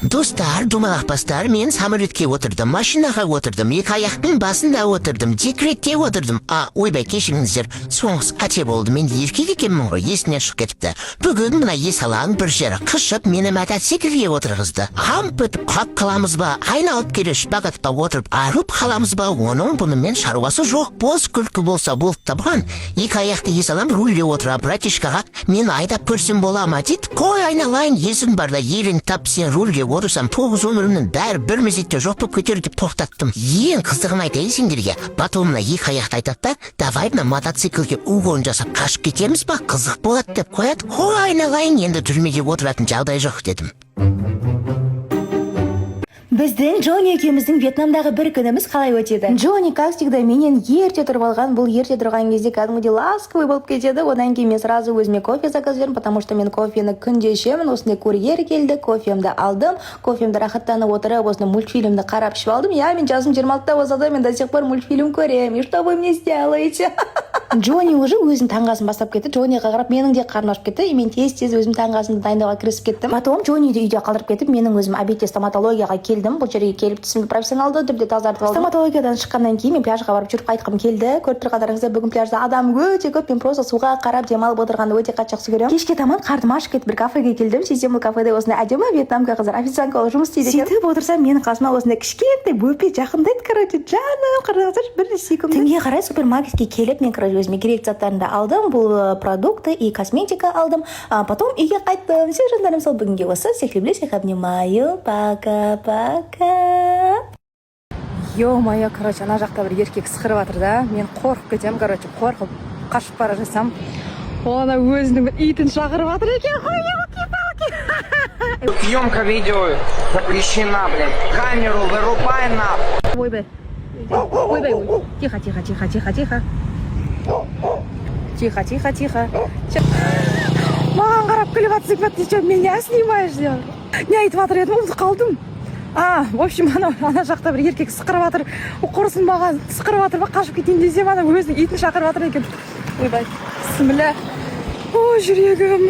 Достар, домалақ бастар, мен самолетке отырдым, машинаға отырдым, екі аяқтың басында отырдым, декретте отырдым. А, ойбай, кешіріңіздер, соңғысы қате болды, мен еркек екенмін ғой, есімнен шығып кетіпті. Бүгін мына есалаң бір жері қышып, мені мотоциклге отырғызды. Қамп етіп құлап қаламыз ба, айналып келе шпагатқа отырып арып қаламыз ба, оның бұнымен шаруасы жоқ. Бос күлкі болса болып табған. Екі аяқты есалам рульде отыра братишкаға: «Мен айдап көрсем бола ма?» – дейді. «Қой, айналайын, есің барда елің тап, сен рульге отырсам, тоғыз өмірімнің бәрі бір мезетте жоқ болып кетер», – деп тоқтаттым. Ең қызығын айтайын сендерге. Потом мына екі аяқты айтады да: «Давай мына мотоциклге угон жасап қашып кетеміз ба, қызық болады», – деп қояды. «Қой, айналайын, енді түрмеге отыратын жағдай жоқ», – дедім. Біздің Джонни екеуміздің Вьетнамдағы бір күніміз қалай өтеді? Джонни, как всегда, менен ерте тұрып алған. Бұл ерте тұрған кезде кәдімгідей ласковый болып кетеді. Одан кейін мен сразу өзіме кофе заказ бердім, потому что мен кофені күнде ішемін. Осындай курьер келді, кофемді алдым. Кофемді рахаттанып отырып, осындай мультфильмді қарап ішіп алдым. Иә, мен жасым 26-та болса да, мен до сих пор мультфильм көремін. И что вы мне сделаете? Джонни уже өзінің таңғы асын бастап кетті. Джонниға қарап менің де қарным ашып кетті, и мен тез тез өзім таңғы асымды дайындауға кірісіп кеттім. Потом Джонниді үйде қалдырып кетіп, менің өзім обедте стоматологияға келдім. Бұл жерге келіп, тісімді профессионалды түрде тазартып алдым. Стоматологиядан шыққаннан кейін мен пляжға барып жүріп қайтқым келді. Көріп тұрғандарыңыздай, бүгін пляжда адам өте көп. Мен просто суға қарап демалып отырғанды өте қатты жақсы көремін. Кешке таман қарным ашып кетіп, бір кафеге келдім. Сөйтсем, бұл кафеде осындай әдемі вьетнамка қыздар официантка болып жұмыс істейді екен. Сөйтіп отырсам, менің қасыма осындай кішкентай бөпе жақындайды. Короче, жаным, қараңыздаршы, бір сүйкімді. Түнге қарай супермаркетке келіп, мен, короче, өзіме керекті заттарымды алдым. Бұл продукты и косметика алдым. А потом үйге қайттым. Все, жандарым, сол бүгінге осы. Всех люблю, всех обнимаю, пока пока. Ё-моё, короче, ана жақта бір еркек ысқырып жатыр да, мен қорқып кетемін. Короче, қорқып қашып бара жатсам, ол ана өзінің бір итін шақырып жатыр екен ғой, елки-палки. Съемка видео запрещена, блядь. Камеру вырубай нахуй. Ойбай, ойбай, ой. Тихо, тихо, тихо, тихо, тихо, тихо, тихо, тихо. Маған қарап күліп жатсың ба? Ты что, меня снимаешь? Деп не айтып жатыр едім, ұмытып қалдым. А, в общем, ана жақта бір еркек ысқырып жатыр. Құрысын, маған ысқырып жатыр ба, қашып кетейін десем, ана өзінің итін шақырып жатыр екен. Ойбай, бісміллә, о, жүрегім.